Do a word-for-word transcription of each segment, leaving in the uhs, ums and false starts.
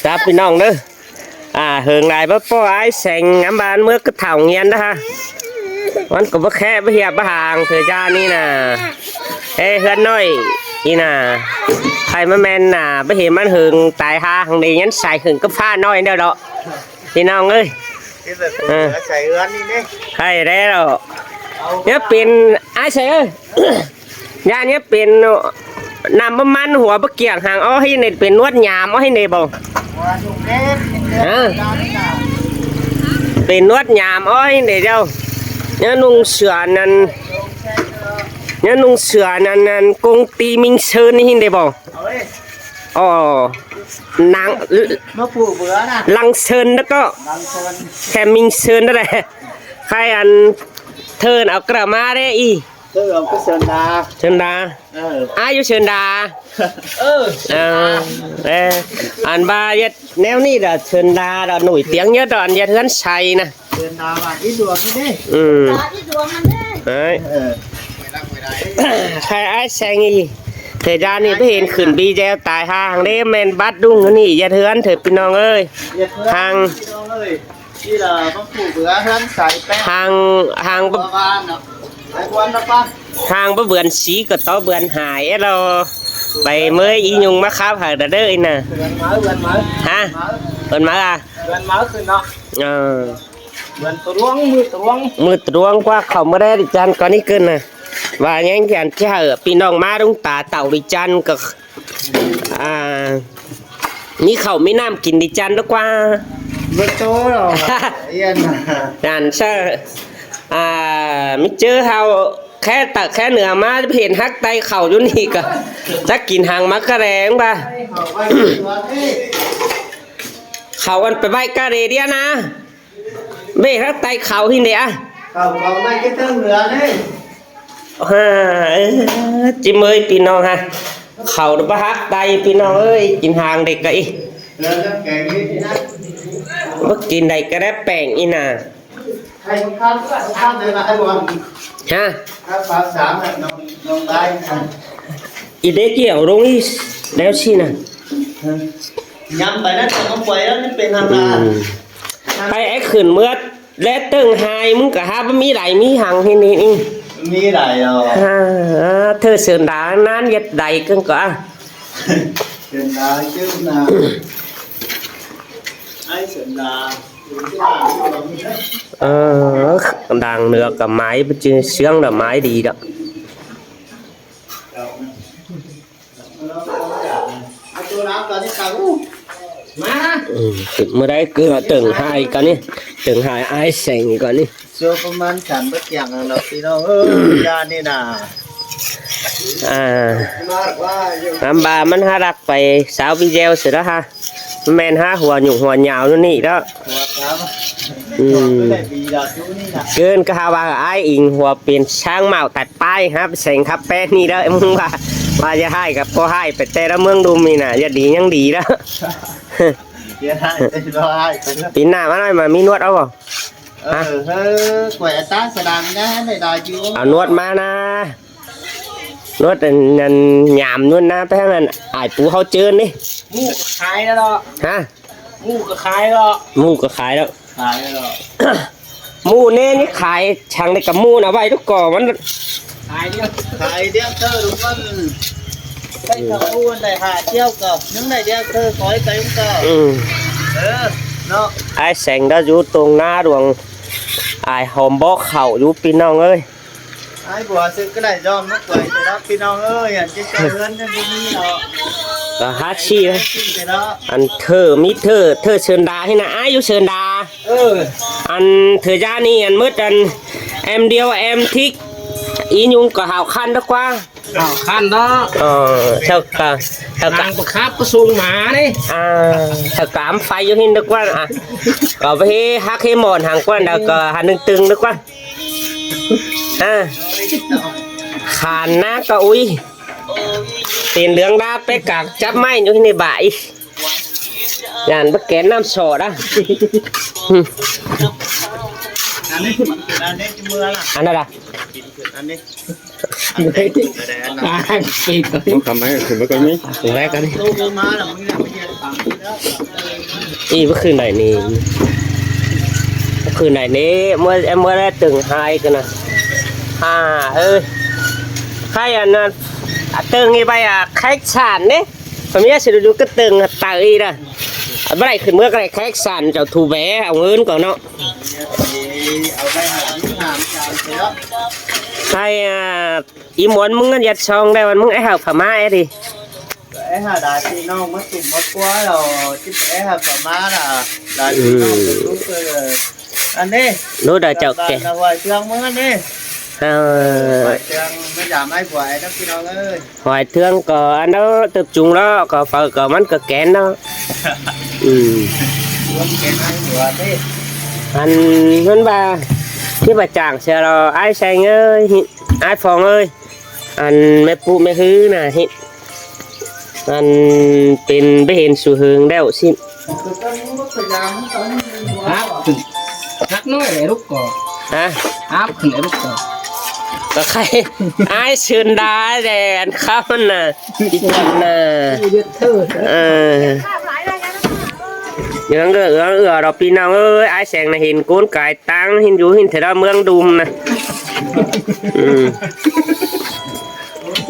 ครับพี่น้องเด้อ อ่า เหิงหลายบ่ปออ้ายแสง อำบานเมือกก็เฒ่าเงียนนะฮะ มันก็บ่แคะบ่เหียบบ่หาง เถื่อจานี่นะ เอ้ย เฮือนน้อย นี่นะ ใครมาแม่นน่ะ บ่เห็นมันเหิงตายหาหังใด ยันใส่เหิงกับผ้าน้อยเด้อเนาะ พี่น้องเอ้ย เออ ใส่เฮือนนี่เด้ ใครได้แล้ว เนี่ยเป็นอ้ายแสงเอ้ย ย่านเนี่ยเป็นน้ำมันหัวบ่เกี่ยงหาง เอาให้เนี่ยเป็นนวดหยาม เอาให้เนี่ยบ่ ฮะ เป็นนวดหยาม เอาให้เนี่ยเจ้า เนี่ยนุ่งเสื้อนั่น เนี่ยนุ่งเสื้อนั่น นั่น กงตีมิงเชิญนี่ให้เนี่ยบ่ อ๋อ นาง มาผูกเบือนะ ลังเชิญแล้วก็ ลังเชิญ แค่มิงเชิญนั่นแหละ ใครอันเทินเอากระมาได้อี เออ เอาก็เชิญดา เชิญดา เออ อายุเชิญดา เออ เออ เออ อันบาเย็ดแนวนี้ดอกเชิญดาดอกหนุ่ยเตียงเยอะดอกอันเย็ดเฮือนใสนะ เชิญดาบ้านอีดวงนี่เด้ อืม อีดวงมันเด้ เอ้ย เออ ใครอ้ายแสงอี เถิดยานี่ไปเห็นขึ้นบีแจวตายห่างเด้แม่นบัดดุ้งนี่เย็ดเฮือนเถิดพี่น้องเอ้ย เย็ดเฮือน ห่าง พี่น้องเอ้ย นี่ล่ะมาผูกเบือเฮือนใสแป้ง ห่าง ห่าง บ้านเนาะ ไปกวนนะป้า ห่างบ่เบือนสีก็ต่อเบือนหายเราไปเมื่ออียุงมาครับหาเด้ออีน่ะ เบือนหมา เบือนหมา ฮะ เบือนหมา เบือนหมาอ่ะ เบือนหมาขึ้นเนาะ เออ เบือนตรวง มือตรวง มือตรวงกว่าเขามาได้ดิจันก่อนนี่ขึ้นน่ะ ว่ายังแกนเจ้าพี่น้องมาลุงตาเต่าดิจันก็ อ่า มีข้าวมีน้ำกินดิจันดีกว่า บ่โตหรอก เอี้ยน นั่นเชื่อ อ่า มีเจอเฮาแค่ตักแค่เหนือมาเห็นฮักไตเข่าอยู่นี่ก็จะกินหางมักกะแรงป่ะ เขาไว้ที่วัดนี่ เขากันไปไหว้กะเรเดียนะ เบ้ฮักไตเข่าที่ไหนอะ เขาเขาไม่คิดถึงเหนือนี่ ฮ่า เอ้ย จิมเอ้ยพี่น้องฮะ เขาบ่ฮักไตพี่น้องเอ้ย กินหางเด็กก็อี เออ น้ำแข็งนิดนะ บ่กินได้ก็ได้แป้งอีน่ะ ให้มันข้ามข้ามเลยนะไอ้บอล ฮะ ครับ สามสามอ่ะ น้อง น้องได้อ่ะ อีเด็กเกี่ยวลงอีแล้วสิน่ะ เออ ย้ำไปนะ แต่ต้องปล่อยแล้ว มันเป็นทางการ อืม ไปไอ้ขึ้นเมือด และเติ่งหายมึงก็หาบ่มีไหลมีหังให้นี่นี่ มีไหลอ่ะ อ่า เธอเสินดานั้นเย็ดใดกันก็ เชิญดาชื่อนะ ไอ้เชิญดา เออ ดังเนื้อกับไม้ไปเจอเสียงดอกไม้ดีดอก เอาตัวน้ำตอนนี้ครับ อู้ มา อืม เมื่อใดเกลือเติ่งหายกันนี่ เติ่งหายอ้ายแสงกันนี่ เสื้อประมาณสามเบิดอย่างนั้นเนาะพี่น้องเอ้ย ยานี่น่ะ อ่า มาว่าอยู่ น้ำบามันหารักไปสาววิเจลเสร็จแล้วฮะ แม่นหาหัวหยุ่งหัวยาวอยู่นี่แล้ว หัวครับ อืม ไม่ได้บีดอกอยู่นี่น่ะ เกินก็หาว่าอ้ายอิงหัวเป็นช้างเมาตัด ไปครับแสงครับแป๊ะนี่แล้วมึงว่า ว่าจะให้กับพ่อให้ไปแต่ละเมืองดูมีน่ะ อย่าดียังดีแล้ว เดี๋ยวให้เป็นร้อยเป็นร้อย ปีหน้ามาหน่อยมามีนวดเอาบ่ เออ ฮะ เฮ้ย กล้วยอัตตาสดางนะ ได้ได้อยู่ เอานวดมานะ นวดอันนั้นยามนวดนะ ไปทางนั้นอ้ายปูเขาเจิญนี่ หมูขายแล้วเหรอ ฮะ หมูก็ขายแล้ว หมูก็ขายแล้ว ขายแล้วเหรอ หมูเนี่ยนี่ขายช่างได้กับหมูนะไว้ทุกก่อมัน ขายเดียว ขายเดียวเธอทุกคน ได้กับหมูได้หาเที่ยวก็ยังได้เดียวเธอขอให้ไปมันก็ อืม เออ เนาะ อ้ายแสงก็อยู่ตรงหน้าดวง อ้ายหอมบอกเขาอยู่พี่น้องเอ้ย ไอ้บัวซื้อก็ได้ยอมนักไหวแต่ละพี่น้องเอ้ย อันที่เจอเงินยังบ่มีเนาะ ก็หาชีพนะ แต่ละ อันเธอมีเธอ เธอเชิญดาให้นะ อ้ายอยู่เชิญดา เออ อันเธอย่านี่อันมืดอันแอมเดียวแอมทิก อียุงก็หาวคันดีกว่า เอาคันเนาะ เออ เท่ากับ เท่ากับ นางประคับประสุงหมานี่ อ่า เท่ากับอำไฟอยู่หินดีกว่า อ่ะ ก็ไปฮักให้หมอนหางกว่า แล้วก็หันตึงๆดีกว่า อ่า ขานนะก็อุ๊ย เป็นเหลืองดาไปกากจับไม้อยู่ในบ่าย ย่านบ่แกนน้ำสอดอ่ะ อันนี้ อันนี้เมื่อล่ะ อันนั้นล่ะ อันนี้ อ่า ต้องทำให้ถึงแล้วก็ไม่ ถึงแล้วก็นี่ ตู้มาแล้วมึงเนี่ยไม่เย็นตังค์ Ih, báu khửn đảy ꞌnị. Báu khửn đảy ꞌnị, ꞌmưa, ꞌmưa đảy tưng hai cơ ꞌnớ. À, ơ. Khay ăn, à, tưng ꞌnị ꞌvạy, à, khách sạn ꞌnị. Khỏi ꞌmía ꞌsứ đu đu cá tưng tau ꞌnị đa. À, báu đảy khửn ꞌmưa ꞌcọ đảy khách sạn chảu thu vé, au ꞌngớn ꞌcọ ꞌnớ. Khay, à, ꞌí ꞌmuôn ꞌmứng ăn ꞌdệt song đảy, ăn ꞌmứng é hảư pha ꞌmá é đi. Ê, hả, đa ꞌpi ꞌnọng ꞌmá tủm ꞌmá ꞌquá ꞌlẹo, ꞌchí ê, hả, pha ꞌmá đa, đa ꞌpi ꞌnọng ꞌlụk, ơ, ăn ꞌnị. ꞌLụk đa chảu kẻ. Đa hoài thương ꞌmá ăn ꞌnị. Ờ. Hoài thương ꞌmá dám ải bua ꞌnị ꞌpi ꞌnọng ơi. Hoài thương ꞌcọ ăn ꞌnớ tập trung ꞌnớ, ꞌcọ phaư ꞌcọ ꞌmắn ꞌcọ kén ꞌnớ. Ừ. Ăn ꞌmắn ꞌva, ꞌchí ꞌva chắng sia lo, ải Seng ơi, ải Phong ơi. Ăn ꞌme ꞌpụ ꞌme ꞌhứ ꞌnạ ꞌhịt. Ăn pên báu hên su hương đéo ꞌsịn. Háp khửn. Hắc nói để rút cỏ. Hả? Háp khửn để rút cỏ. Có khay ải Sơn đá để ăn khắp ꞌnạ. Đi chọn ꞌnạ. Ờ. Dưỡng ưa, dưỡng ưa đó ꞌpi ꞌnọng ơi, ải Seng ꞌnạ hên ꞌcốn cai ꞌtáng, hên dú hên thế đó ꞌmướng đum ꞌnạ. Ừ.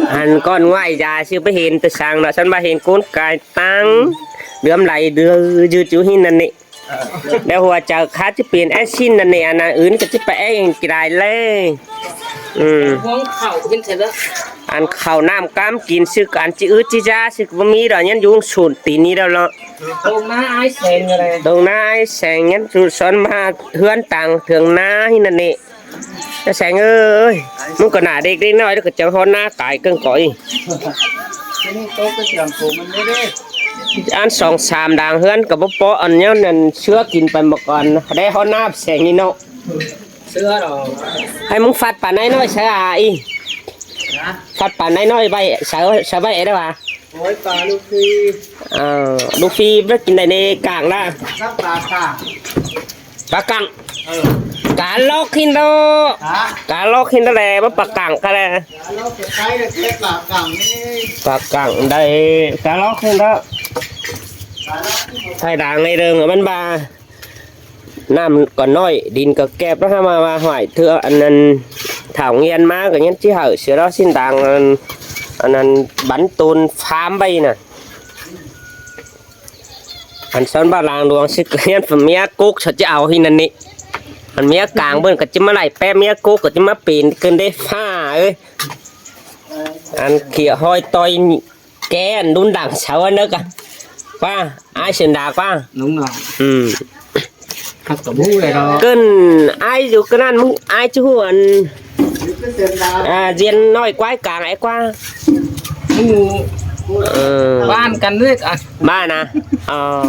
Ăn ꞌcốn ꞌngoại da ꞌsứ báu hên ꞌtứ săng ꞌnạ, săn ꞌva hên ꞌcốn cai ꞌtáng. Đưm lai đưm dư dú hên ꞌnặn ꞌnị. Đe hua chaư khát ꞌchí pên é ꞌsịn ꞌnặn ꞌnị, ăn ăn ứn ꞌcọ ꞌchí pay é ꞌnị đảy ꞌlế. Ừ. Huống khảu hên thế đó. Ăn khảu ꞌnặm ꞌcắm kin ꞌsứ ꞌcọ ăn ꞌchí ứt ꞌchí da ꞌsứ ꞌcọ báu ꞌmí đó, ꞌnhắng dú sụn ꞌti ꞌnị đó lo. Đông ná ải Seng rồi đây. Đông ná ải Seng ꞌnhắng dú són ꞌva ꞌhướn tang thướng ꞌná hên ꞌnặn ꞌnị. Ải Seng ơi, ꞌmứng ꞌcọ ꞌnạ đếc đếc ꞌnọi ꞌcọ chắng ꞌhọt ꞌná cai ꞌcương ꞌcọ ꞌnị. Ăn song sam đang ꞌhướn ꞌcọ báu ꞌpọ ăn ꞌnhắng ăn ꞌsứa kin pay ꞌmặc ꞌcọn. Đảy ꞌhọt ꞌná Seng ꞌnị ꞌnớ. Sứa rồi. Hay ꞌmứng phắt pả ꞌnị ꞌnọi ꞌsứ à ꞌnị. Hả? Phắt pả ꞌnị ꞌnọi ꞌvạy, ꞌsứ, ꞌsứ ꞌvạy đó à? Ôi, pả lục phi. Ờ, lục phi báu kin đảy ꞌnị cảng đó. Sắp pả cảng. Pả cẳng. Ừ. Cá lóc hên đó. Hả? Cá lóc hên đó lẹ, báu pả cẳng ꞌcọ lẹ. Cá lóc cái cái là cái pả cẳng đi. Pả cẳng đảy, cá lóc hên đó. Thay đảng này đường ở bên ba. ꞌNặm ꞌcọ ꞌnọi, đin ꞌcọ kép đó hả, ꞌva, ꞌva hoài thương ăn ăn thảo nghiên ꞌmá ꞌcọ ꞌnhắng ꞌchí hảư sia đó ꞌsịn đang ăn, ăn ăn bắn tôn phám ꞌvạy ꞌnạ. Ăn són ꞌva lang luông ꞌsứ ꞌcọ ꞌnhắng pha ꞌmía cốc ꞌsớ ꞌchí au hên ꞌnặn ꞌnị. Ăn ꞌmía cảng bươn ꞌcọ ꞌchí ꞌmá đảy pé ꞌmía cốc ꞌcọ ꞌchí ꞌmá pên ꞌcứn đé ꞌphạ ới. Ăn khía ꞌhọi ꞌtoi ké ăn đun đẳng sáu ăn ꞌnớ ꞌcọ. ꞌQuá, ải Sơn Đà ꞌquá. Đúng rồi. Ừ. Khắp cả bố này đó. ꞌCứn ải dú ꞌcứn ăn ꞌmứng ải ꞌchí hú ăn. À, diên ꞌnọi ꞌquái cảng ải ꞌquá. Ú. Ờ. Ba ăn căn ꞌnị à. Ba ꞌnạ. Ờ.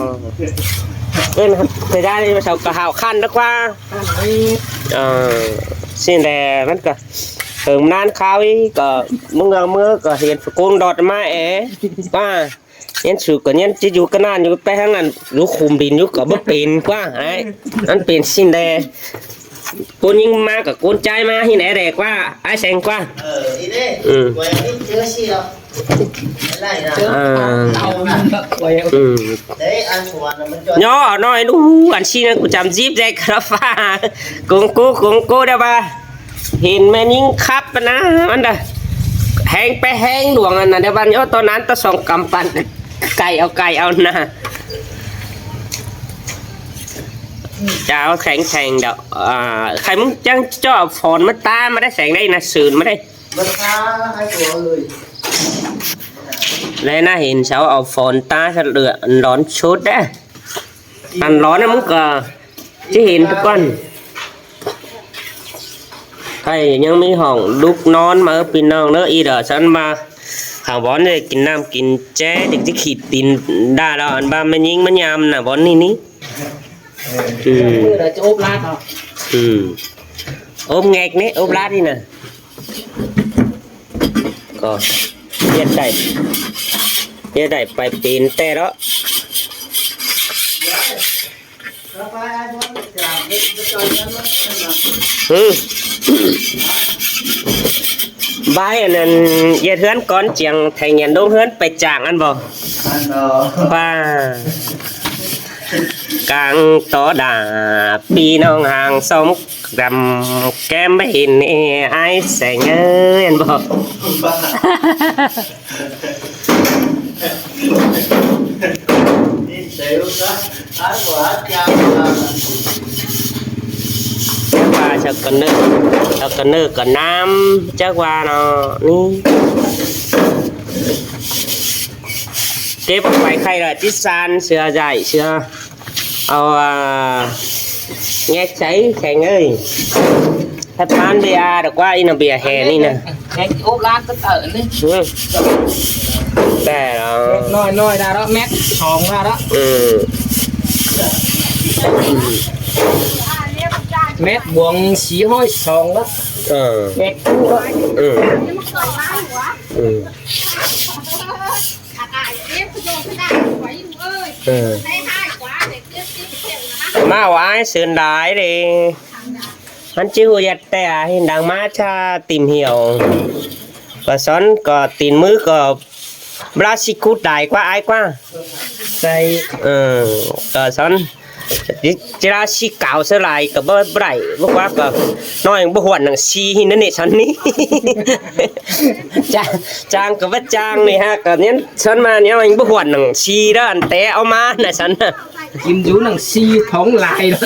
ꞌCứn thời gian đi sau ꞌcọ hảư khăn đó ꞌquá. Ờ. ꞌSịn đe ꞌmắn ꞌcọ. Hơng ꞌnán kháo ꞌnị ꞌcọ ꞌmướng ꞌmưa ꞌcọ hên phủ ꞌcốn đọt ꞌmá é. ꞌQuá. ꞌNhắng su ꞌcọ ꞌnhắng ꞌchí dú ꞌcọ ꞌnặn dú pé ꞌhăng ăn dú khum đin dú ꞌcọ báu pên ꞌquá. Ải. Ăn pên ꞌsịn đe. ꞌCốn ꞌnhính ꞌmá ꞌcọ ꞌcốn ꞌchái ꞌmá hên é đe ꞌquá. Ải Seng ꞌquá. Ừ. À. Ừ. Nhó ꞌnọi ꞌnụ ăn ꞌsịn ꞌnặn ꞌcọ chăm díp đe ꞌcọ ꞌphạ. Cũng cô, cũng cô đe ꞌva. Hên ꞌme ꞌnhính khắp ꞌnạ, ăn đa. Heng pé heng luông ăn đe ꞌva nhó ꞌto ꞌnặn ꞌto song căm păn. Cai au, cai au ꞌnạ. Chao kheng kheng đaư. À, khay ꞌmứng chắng ꞌchọ phón ꞌmá ta ꞌmá đé Seng đé ꞌnạ sưn ꞌmá đé. Đé ꞌnạ hên sau au phón ta ꞌsớ lươn lón sút đé. Ăn lón ꞌnạ ꞌmứng ꞌcọ ꞌchí hên ꞌtứ ꞌcốn. Khay ꞌnhắng ꞌmí hỏng đúc nón ꞌmá ꞌpi ꞌnọng ꞌnớ ꞌnị đa săn ꞌva. Hảư bón đảy kin ꞌnặm kin ꞌchế, đếc ꞌchí khịt tin đa đa ăn ꞌva ꞌme ꞌnhính ꞌmá ꞌnham ꞌnạ bón ꞌnị ꞌnị. Ừ. Ốp lát hả? Ừ. Ốp nghẹt ꞌnị, ốp lát ꞌnị ꞌnạ. Có. Nhiệt đảy. Nhiệt đảy pay pên ꞌtẹ đó. Ừ. Bái ăn, ăn ꞌdệt ꞌhướn cón chiêng, thảy nghiên ꞌlống ꞌhướn pay chang ăn báu? Ăn báu. ꞌVa cang tó đa ꞌpi ꞌnọng hàng xóm, đăm kém báu hin ꞌnị ải Seng ơi, ăn báu? Chắc ꞌva chắc ꞌcọ ꞌnớ, chắc ꞌcọ ꞌnớ ꞌcọ ꞌnắm, chắc ꞌva nó ꞌnị. Kếp pay khay ꞌlạ ꞌchí san sưa dạy sưa. Au, à, nghe cháy Seng ơi. Thắt pán bia được ꞌquá, ꞌnị nó bia hè ꞌnị nè. Nghe ốp lát tất tở ꞌnị. Ừ. Đẻ nó. Mét ꞌnọi ꞌnọi đa đó, mét song đa đó. Ừ. Mét buông sí ꞌhọi song đó. Ừ. Mét cũ đó. Ừ. Ừ. Ừ. ꞌMá au ải Seng đai đi. Hăn ꞌchí ꞌhụ ꞌdệt ꞌtẹ, à, hin đang ꞌmá ꞌchá tìm hiểu. ꞌCọ són ꞌcọ tin ꞌmứ ꞌcọ bla sí cút đai ꞌquá ải ꞌquá. Đai. Ừ, ꞌcọ són. ꞋChí, ꞌchí ꞌlạ sí cáo sơ lai ꞌcọ báu, báu đảy, báu ꞌquá ꞌcọ. ꞌNọi báu huôn nẳng sí hin ꞌnớ ꞌnị són ꞌnị. Chang, chang ꞌcọ báu chang ꞌnị ha, ꞌcọ ꞌnhắng són ꞌmá ꞌnhắng báu huôn nẳng sí đó, ăn té au ꞌmá ꞌnị són. Kim dú nẳng sí phóng lai đó.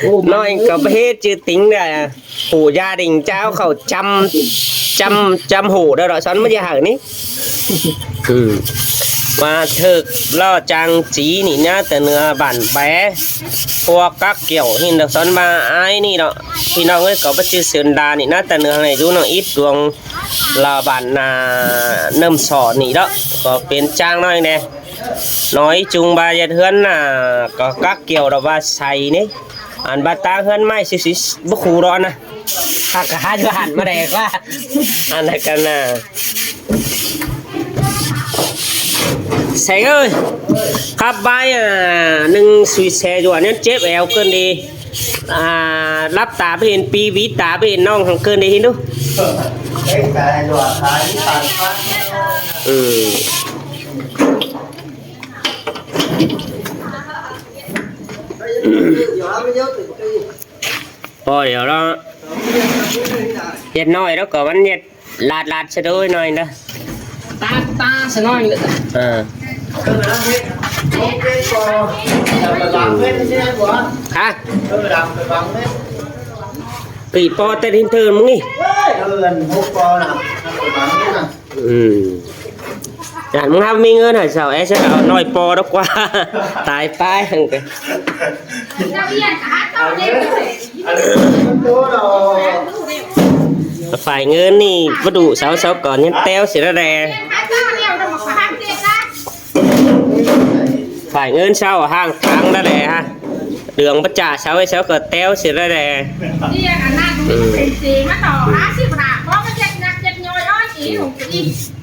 Ô, ꞌnọi ꞌcọ báu ꞌhế chứ tính đa. Hủ gia đình cháo khẩu chăm, chăm, chăm hủ đó, đó són ꞌmá ꞌchí hảư ꞌnị. Ừ. Mà thực lo trang trí ꞌnị ꞌná, tơ nưa bản bé. Qua các kiểu hin được són ꞌmá ải ꞌnị đó. Thì nó ꞌcọ báu ꞌchí Seng đa ꞌnị ꞌná, tơ nưa ꞌnị dú nó ít ruông là bản, à, ꞌnơm sỏ ꞌnị đó. ꞌCọ pên trang ꞌnọi nè. Nói chung ꞌva ꞌdệt ꞌhướn ꞌnạ, ꞌcọ các kiểu đó ꞌva say ꞌnị. Ăn ꞌva ta ꞌhướn ꞌmạy sí sí báu khu đó ꞌnạ. Hák ꞌcọ hák ꞌchọ hẳn ꞌmá đe ꞌquá. Ăn ꞌnạ căn ꞌnạ. Seng ơi. Khắp bái, à, ꞌnưng sui xe dua ꞌnhắng chếp éo ꞌcơn đi. À, lắp ta báu hin ꞌpi, ví ta báu hin ꞌnọng hăng ꞌcơn đi hin đu. Ừ. Ôi, đó. ꞌDệt ꞌnọi đó ꞌcọ ꞌmắn ꞌdệt lạt lạt sơ đôi ꞌnọi đó. Ta, ta sơ ꞌnọi nữa. Ờ. Hả? Kì po tên hình thường mưng ý. Ừ. Chả mưng hăm mi ngơn hả sao é sẽ đào nói po đó qua. Tài phái hăng kì. Phải ngơn ꞌnị, bắt đủ sáu sáu còn nhắn téo xì ra đè. Phải ngơn sau hàng tháng ra đè ha. Đường bắt trả sáu sáu cờ téo xì ra đè. Ừ.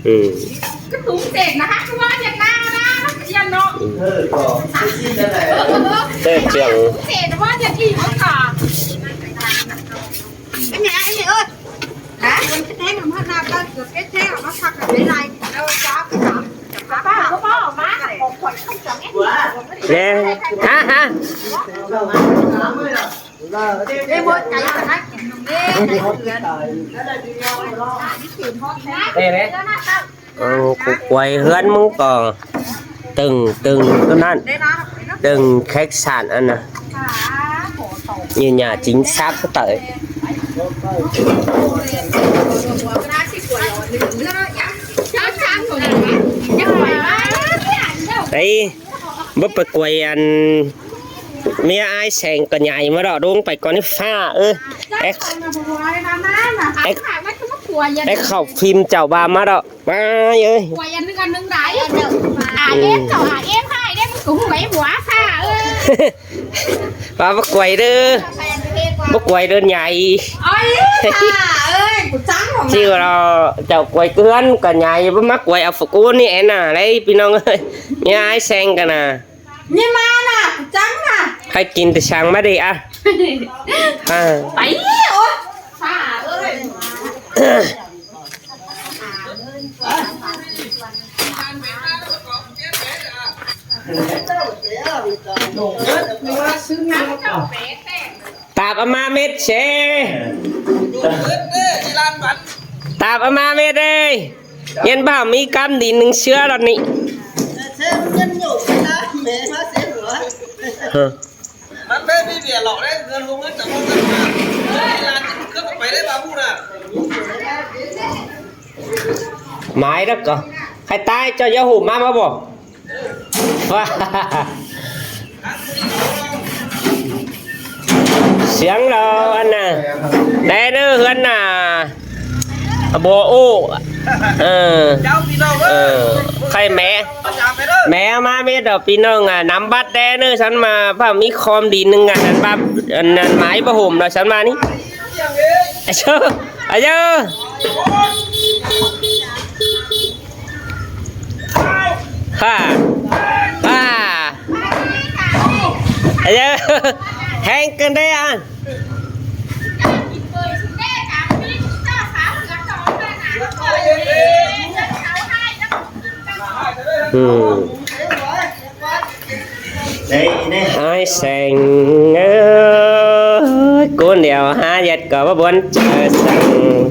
Ừ. Cái túng dệt là hát cái hoa Việt Nam đó, nó chia nó. Ừ. Thế trường. Túng dệt là hoa Việt Nam đó. Cái nhà em này ơi. Hả? Cái thế mà nó ra coi được cái thế mà nó sặc cái này. Đâu có cái đó. Có bao, có bao, má. Một quầy không chọn em. Nè. Hả, hả? Ê, mua cái này. Ê, cái này. Ê, đấy. Ờ, khu quay ꞌhướn ꞌmứng ꞌcọ từng, từng ꞌtố ꞌnặn, từng khách sạn ăn nả. Như nhà chính xác có tải. Đấy, báu pay quay ăn ꞌmía ải Seng ꞌcọ nhảy ꞌmá đó, đúng pay ꞌcọ ꞌnị ꞌphạ, ơ. Ê, ê, ê, khảu phim chảu ꞌva ꞌmá đó. Má ơi. Quay ăn nưng ăn nưng đáy. À, em chảu, à, em hai, em cứ hủ em hủa phạ, ơ. Báu, báu quay đơ. Báu quay đơ nhảy. Ôi, à, ơi, cũng chắng hả. Chứ mà nó chảu quay ꞌcọ ꞌhướn ꞌcọ nhảy, báu ꞌmá quay ở phủ cú ꞌnị én à. Đấy, ꞌpi ꞌnọng ơi. Nhớ ải Seng ꞌcọ nả. Nhưng mà nè, trắng nè. Hay kin ti sang ꞌmá đi à. À. Ấy, ôi. Phạ ơi. Tạp ꞌmá mết ꞌsê. Tạp ꞌmá mết ơi. Yên bảo ꞌmí cắm đi ꞌnưng ꞌsứa lọt ꞌnị. Hơ. Mái đó cơ. Khai tai cho giáo hủ ꞌmá ꞌmá bổ. Siêng lo ăn nả. Đé ꞌnớ ꞌhướn nả. Bố ụ. Ờ. Ờ. Khay mé. Mé ꞌmá mết đỏ ꞌpi ꞌnọng à, nắm bắt đé ꞌnớ sắn ꞌmá, ꞌpá ꞌmí khom đi ꞌnưng à, ăn báp, ăn, ăn mái báp hổm đỏ sắn ꞌmá ꞌnị. Ai chơ. Ai chơ. Ha. Ha. Ai chơ. Hên cơn đé ăn. Ừ. Ai seng ơi, ꞌcốn đẻo hả ꞌdệt ꞌcọ báu ꞌbuôn ꞌchợ săng.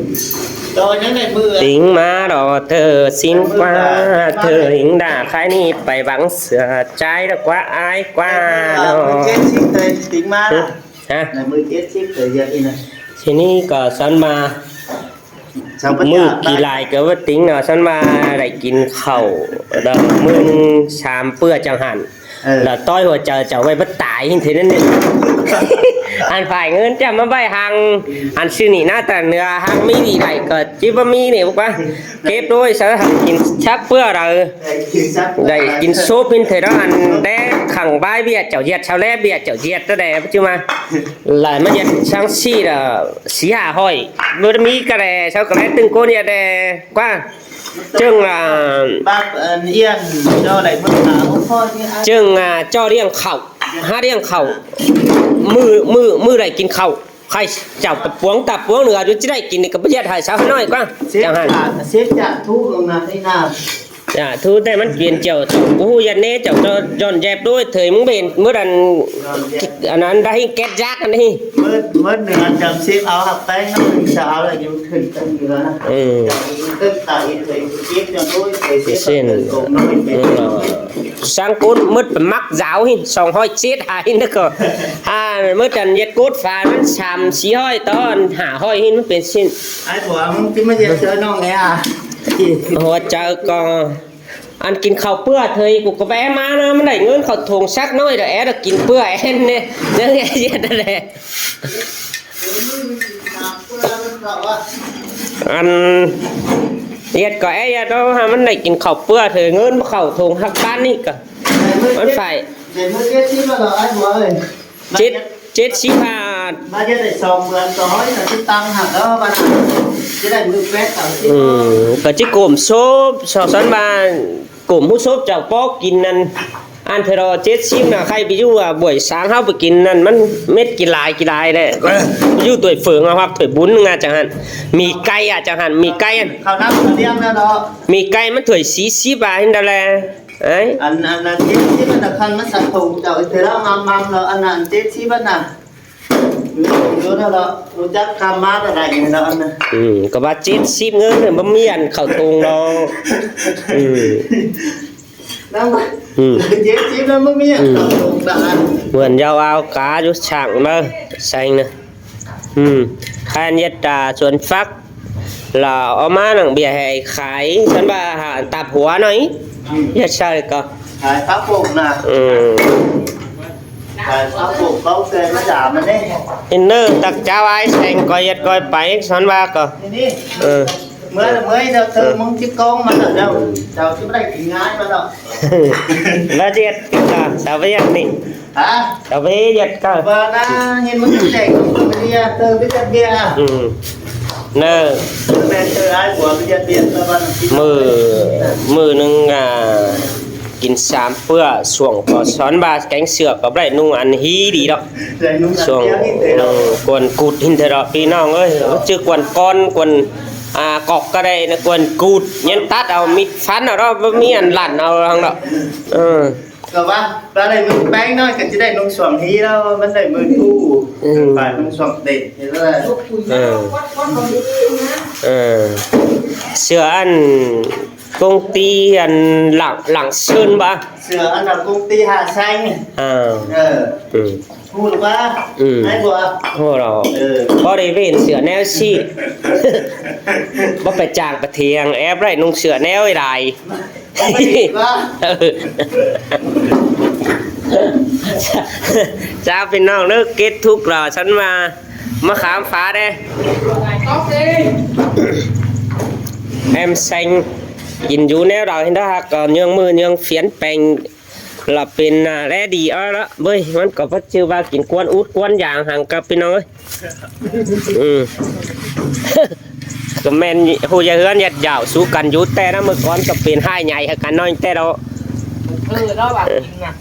Tịnh ꞌmá đỏ thơ xin ꞌquá, thơ hính đả khai ꞌnị pay vắng sửa trái đó ꞌquá ai ꞌquá nó. Hả? Thì ꞌnị ꞌcọ sắn ꞌmá. ꞌMự kỉ lai ꞌcọ ꞌva tịnh ꞌnọ sắn ꞌmá đảy kin khảu đa ꞌmự ꞌnưng sam ꞌpưa chắng hẳn. Lỏ ꞌtoi hua chaư chảu ꞌvạy báu tai ꞌhịn thế ꞌnặn ꞌnị. Ăn phải ꞌngớn chăm ꞌmá ꞌvạy hăng ăn sư ꞌnị ꞌná ta ꞌnưa hăng ꞌmí đi đảy ꞌcọ ꞌchí báu ꞌmí ꞌnị ꞌquá. Kếp đôi sáư hăng kin sắp ꞌpưa đa. Đảy kin sốp ꞌhịn thế đó ăn đé khẳng bái ꞌviạk chảu ꞌdệt, sau ꞌlé ꞌviạk chảu ꞌdệt ta đe ꞌchư ꞌmá. Lai ꞌmá ꞌdệt sáng ꞌsị đa sí hả hỏi. ꞌMự ꞌmí ꞌcọ đe, sau ꞌcọ đe ꞌtưng ꞌcốn ꞌdệt đe. ꞌQuá. ꞌChương, à, báp, à, yên, cho đảy ꞌmự hả, ꞌchương, à, cho ꞌliệng khảu, hả ꞌliệng khảu. ꞌMự, ꞌmự, ꞌmự đảy kin khảu. Khai chảu tạp ꞌpuống, tạp ꞌpuống ꞌnưng, à, ꞌchí đảy kin ꞌnị ꞌcọ báu ꞌdệt hả, sau ꞌnọi ꞌquá. Chắng hẳn. Sếp trả thu ꞌnưng nả, ꞌnị nả. Chả thu ꞌtẹ ꞌmắn kin chảu, chảu ꞌcú ꞌhụ ꞌdệt ꞌnê, chảu ꞌchọ dọn dẹp đôi, thời ꞌmứng bền, ꞌmớ đăn, ăn ăn đa ꞌhịn, két dák ăn ꞌnị. ꞌMớ, ꞌmớ ꞌnưng ăn chăm sếp au hạp ꞌpéng ꞌnọ, ꞌnưng sau au lai ꞌnhắng khửn ꞌtơn ꞌnưng ꞌnọ. Ừ. ꞋTơn ta in thời ꞌmự kếp cho đôi, thời sếp ꞌtơn công đôi. Sáng ꞌcốn ꞌmớt pên mắc dáo ꞌhịn, song ꞌhọi chết hả ꞌhịn ꞌnớ ꞌcọ. À, ꞌmớ chăn ꞌdệt cốt phá ꞌmắn sam sí ꞌhọi ꞌtọn, hả ꞌhọi ꞌhịn ꞌmắn pên ꞌsịn. Ai, bố, ꞌmứng ꞌchí ꞌmá ꞌdệt cho ꞌnọng ꞌnị à. Hua chaư ꞌcọ. Ăn kin khảu ꞌpưa thời ꞌcọ ꞌcọ vé ꞌmá ꞌnớ, ꞌmắn đảy ꞌngớn khảu thông sắc ꞌnọi đa é đa kin ꞌpưa ên ꞌnê. ꞌNhắng é ꞌdệt đa đe. Ăn ꞌdệt ꞌcọ é ꞌdệt đó, hả ꞌmắn đảy kin khảu ꞌpưa thời ꞌngớn khảu thông hắc ꞌpán ꞌnị ꞌcọ. ꞌMắn phải. Chết, chết síp hả. Bát chết đảy song bươn ꞌcọ ꞌhọi ꞌnạ ꞌchí tăng hẳn đó bát hả. ꞋChí đảy ꞌmự pét tẳng síp. Ừ, ꞌcọ ꞌchí cốm sốp, so sắn ꞌva cốm ꞌhụ sốp chảu ꞌpó kin ꞌnặn. Ăn thời đó chết síp ꞌnạ khay ví dụ, à, buổi sáng ꞌháu ꞌmự kin ꞌnặn ꞌmắn mết kin lai kin lai đe. Ví dụ tuổi phượng à, hoặc tuổi bún ꞌnưng à chẳng hạn. Mì cay à chẳng hạn, mì cay. Khảu ꞌnặm khảu ꞌliêm ꞌnặn đó. Mì cay ꞌmắn tuổi sí síp à ꞌhịn đa đe. Đấy. Ăn, ăn, ăn chết síp ꞌnặn khăn ꞌmắn sặt thủng chảu thời đó măm măm đó, ăn, ăn chết síp ꞌnặn. Ví dụ đó đó, ꞌchí chắc khăm ꞌmá đa đảy ꞌnặn đó ăn. Ừ, ꞌcọ bát chết síp ꞌngớn ꞌnị, ꞌmắn ꞌmí ăn khảu thông đó. Ừ. Năm bát. Ừ. Chết síp ꞌnặn ꞌmắn ꞌmí ăn khảu thông đó ăn. Mượn dao ao cá dú sảng đó, seng ꞌnớ. Ừ. Khan ꞌdệt ta xuôn phắc. Lỏ au ꞌmá nẳng ꞌviạk hảư khải, sắn ꞌva hả tạp hua ꞌnọi. ꞌDệt sao ꞌcọ. Khải pháo bột nè. Ừ. Khải pháo bột, báu xe nó giả mà đấy. ꞌHịn ꞌnớ tặc cháo ai seng ꞌcoi ꞌdệt ꞌcoi pay, sắn ꞌva ꞌcọ. Thế đi. Ừ. Mới là mới đâu, tôi muốn chiếc con mà đâu. Đâu, chứ bắt đây thì ngái mà đâu. Bát ꞌdệt ꞌcọ, sao bát ꞌdệt ꞌnị. Hả? Tao bế ꞌdệt ꞌcọ. Bơ ná, ꞌhịn ꞌmắn ꞌchí đảy ꞌcọ bia, tơ bế ꞌdệt bia. Ừ. ꞌNơ. Tơ bế tơ ai bua bế ꞌdệt bia, tơ bơ ná. ꞌMự, ꞌmự ꞌnưng, à, kin sam ꞌpưa, suông ꞌcọ són ꞌva kéng sửa ꞌcọ báu đảy ꞌnung ăn hí đi đó. Đảy ꞌnung ăn suông, hí đi đó. Ừ, cuôn cút ꞌhịn thôi đó, ꞌpi ꞌnọng ơi. Chứ cuôn con, cuôn อ่า กอกก็ได้นะ กวนกูด เย็นตัดเอามีดฟันเอาเนาะ บ่มีอันลั่นเอาทางเนาะ เออ ก็ว่า ว่าได้มือแป้งน้อยก็จะได้นงสวงฮีแล้ว มันได้มือผู้ อืม ฝ่ายนงสวงเด็ด เห็นไหม เออ เออ เสื้ออัน กงตีอันหลัง หลังซื่นบ่ เสื้ออันนั้นกงตีหาแซง อ่า เออ อืม พูดว่า อืม ให้บัว โอ้เรา เออ บ่ได้เว้นเสื้อแนวสิ บ่ไปจ้างไปเถียง แอบได้นุ่งเสื้อแนวหลาย ว่า เออ จ้าพี่น้องเด้อ เก็ตทุกข์เหล่าฉันมา มาขามฟ้าเด้ แอมแซง กินอยู่แนวเราเห็นได้ ก็เยื่องมือเยื่องเฟียนแปลง ละเป็น อ่า แร่ดีเอาละเว้ย มันก็บ่จื้อว่ากินกวนอูดกวนยางหังกับพี่น้องเอ้ย อืม ก็แม่นฮู้ยาเฮือนยัดยาวสู้กันอยู่แต่นะ เมื่อก่อนก็เป็นห้ายใหญ่ให้กันน้อยแต่เรา เออ แล้วว่ากินน่ะ